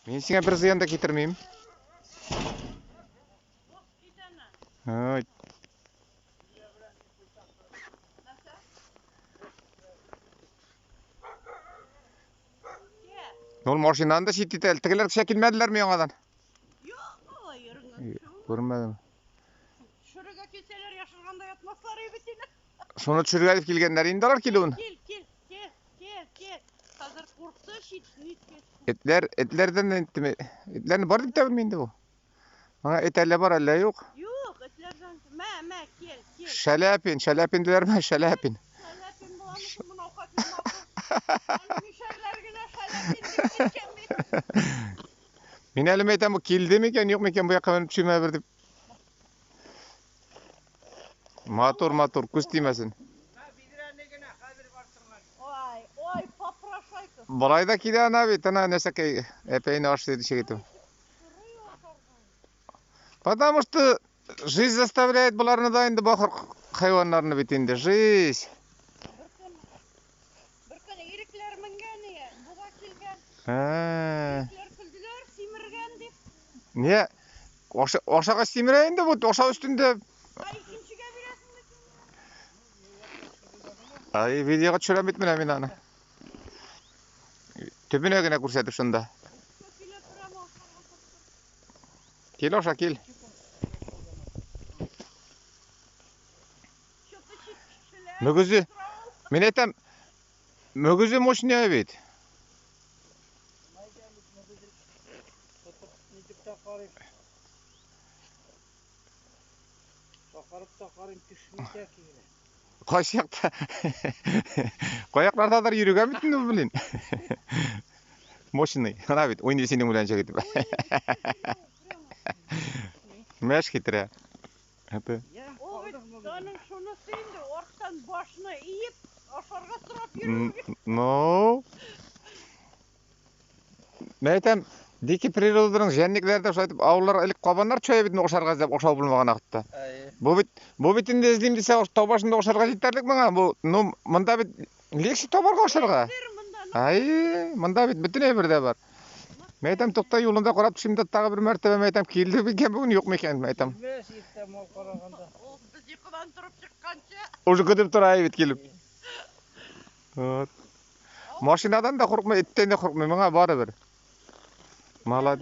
Мин сиңа бер зыян да китермим. Ой. Ул машинаны да чит итә. Тегеләр кичә килмәделәрме яңадан? Юк, алай йөргән. Күрмәдем. Төшерергә килсәләр, яшерганда ятмаслар иде бит инде. Шуны төшерергә дип килгәннәр инде алар килүен. Кил, кил, кил, кил, кил. Хәзер куркты, чит ниткәч. Этләр, этләрдән дә интеме? Этләрне бар дип тә белмим инде бу. Моңа эт әллә бар, әллә юк. Юк, этләрдән. Мә, мә, кил, кил. Шәләпин, шәләпин диләрме? Шәләпин. Шәләпин буламы соң моны хатын матур. Аны мишәрләр генә шәләпин дип әйткән бит. Мин әле әйтәм, бу килде микән, юк микән, бу якка менеп төшүмә бер дип. Матур, матур, күз тимәсен. Ой, ой, попрошайка. Болай да килә ана бит, ана нәрсәкәй, әпәйне ашый дишек итеп. Потому что жизнь заставляет боларны да инде бахыр хайваннарны бит инде. Жизнь. Бер көн, бер көн ирекләр менгән ие, бу да килгән. Ә. Ирекләр көлделәр, симергән дип. Не? Аша, ашагач симерә инде бу, ашау өстендә. Ә икенчегә бирәсеңме син? Ай, видеога төшерәм бит менә мин аны. Төбенә генә күрсәтеп шунда. Килә торам ашарга тотып. Кил аша, кил. Чё-то чит кешеләр. Мөгезе. Тора ул. Мин әйтәм, мөгезе мощный бит. Тотып нитеп тә карыйм. Чакырып та карыйм, төшми дә килә. Кайсы якта? Каяклардадыр йөрегән бит инде бу, блин. Мощный. Ана бит, уйный синең белән чыгып. Мәш китерә. Это Я, Ул бит калдык мөгезе. аның шунысы инде, арттан башны иеп, ашарга сорап М, йөрү. Ну. Мен әйтәм, дикий природаның җәнлекләре дә шулай итеп авыллар элек кабаннар төшә бит ашарга эзләп ашау булмаган вакытта. Әйе. Бу бит инде эзлим дисә, тау башында ашарга җитәрлек моңа. Бу, ну, монда бит легче табарга ашарга. Бер монда Ай, монда бит бөтен әйбер дә бар. Мен әйтәм, тукта юлында карап төшим дә тагы бер мәртәбә мен әйтәм, килде микән бүген, юк микән, мен әйтәм. Килмәс иртә мал караганда. Ул без йокыдан торып чыкканчы. Уже көтеп тора бит килеп. Вот. Машинадан да куркмый, эттән дә куркмый, моңа барыбер. Молодец.